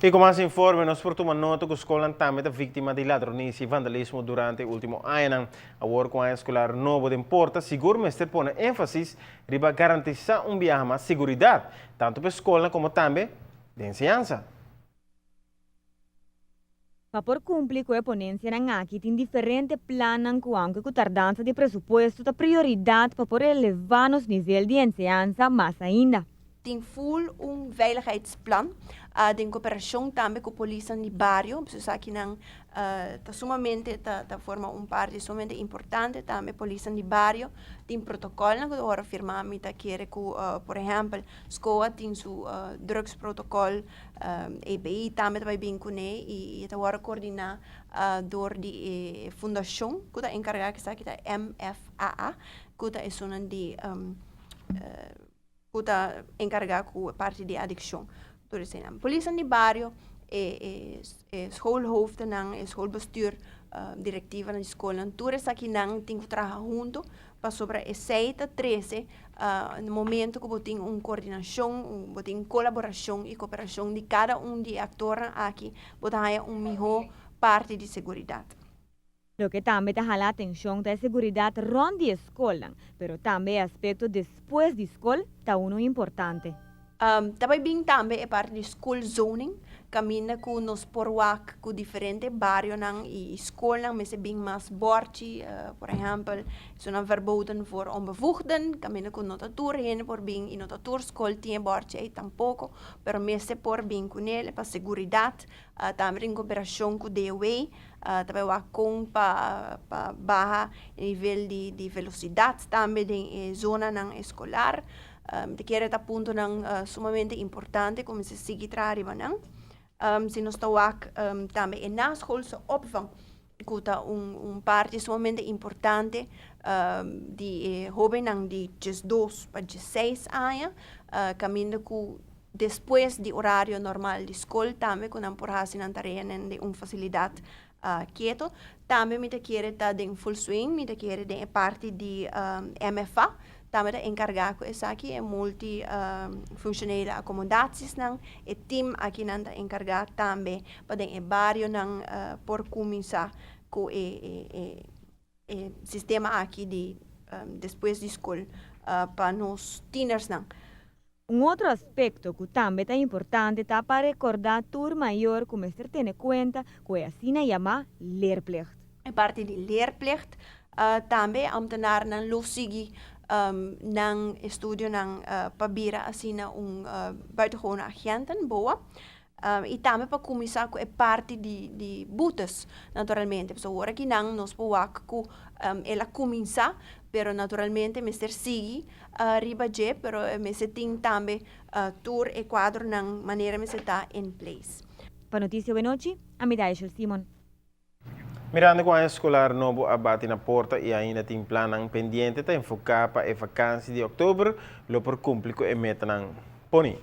I ku mas informe, nos por tuma nota ku skolnan tambe ta víktima di ladronisia i vandalismo durante e último añanan. Awor ku aña eskolar nobo den porta, sigur mester pone énfasis riba garantisá un biaha mas seguridat, tantu pa e skolnan komo tambe den enseñansa. Pa por kumpli ku e ponensianan aki tin diferente plannan ku aunke ku tardansa di presupuesto ta prioridat pa por elevá nos nivel di enseñansa mas ainda. Tin full un veiligheidsplan den koperashon tambe ku polisnan di bario, pasobra esakinan ta sumamente ta ta forma un parti sumamente importante tambe polisnan di bario tin protokolnan ku ta wòrdu firmá. Mi ta kere ku por ehèmpel SCOA tin su drugsprotokol, EPI tambe ta bai bin kuné i e ta wòrdu koordiná dor di e fundashon ku ta enkargá ku esaki ta MFAA ku ta esunnan di ku ta enkargá ku e parti di adikshon. Tur eseinan. Polisnan di bario, e e schoolhoofdennan, e schoolbestuur, direktivanan di skolnan, tur esakinan tin ku traha huntu pasobra esei ta trese na momento ku bo tin un koordinashon, bo tin kolaborashon i koperashon di kada un di e aktornan aki, bo ta haña un mihó parti di seguridat. Loke tambe ta hala atenshon ta e seguridat rònt di e skolnan, pero tambe e aspekto despues di skol ta unu importante. Ta bai bin tambe e parti di schoolzoning, kaminda ku nos por wak ku diferente barionan i skolnan mester bin mas bòrchi, por ehèmpel, esunnan verboden voor onbevoegden, kaminda ku no ta tur hende por bin i no ta tur skol tin e bòrchi ei tampoko, pero mester por bin kuné pa seguridat. Tambe tin koperashon ku DOW. Ta bai wak kon pa pa baha e nivel di di velosidat tambe den e zonanan eskolar. Mi ta kere ta puntonan sumamente importante ku mester sigui traha riba nan. Si nos ta wak tambe e naschoolse opvang ku ta un un parti sumamente importante di e hobennan di diesdos pa diesseis aña kaminda ku Despues di orario normal di skol tambe ku nan por hasi nan tareanan den un fasilidat keto. Tambe mi ta kere ta den full swing, mi ta kere den e parti di MFA, tambe ta enkargá ku esaki, e multi functionele accommodaties-nan. E team akinan ta enkargá tambe pa den e barionan por kuminsá ku e e sistema aki di despues di skol pa nos tienersnan. Un otro aspekto ku tambe ta importante ta pa rekordá tur mayor ku mester tene kuenta ku e asina yamá leerplicht. E parti di leerplicht tambe ambtenarnan lo sigui nan estudionan pa bira asina un buitengewone agenten, boa. I tambe pa kuminsá ku e parti di di boetes naturalmente. Pasobra ora ki nan nos por wak ku el a kuminsá, pero naturalmente mester sigui riba dje, pero e mester tin tambe tur e kuadronan manera mester ta in place. Pa Noticia Wenochi, ami ta Aishel Simon. Mirando ku aña eskolar nobo a bati na porta i ainda tin plannan pendiente ta enfoká pa e vakansi di òktober lo por kumpli ku e metanan poni.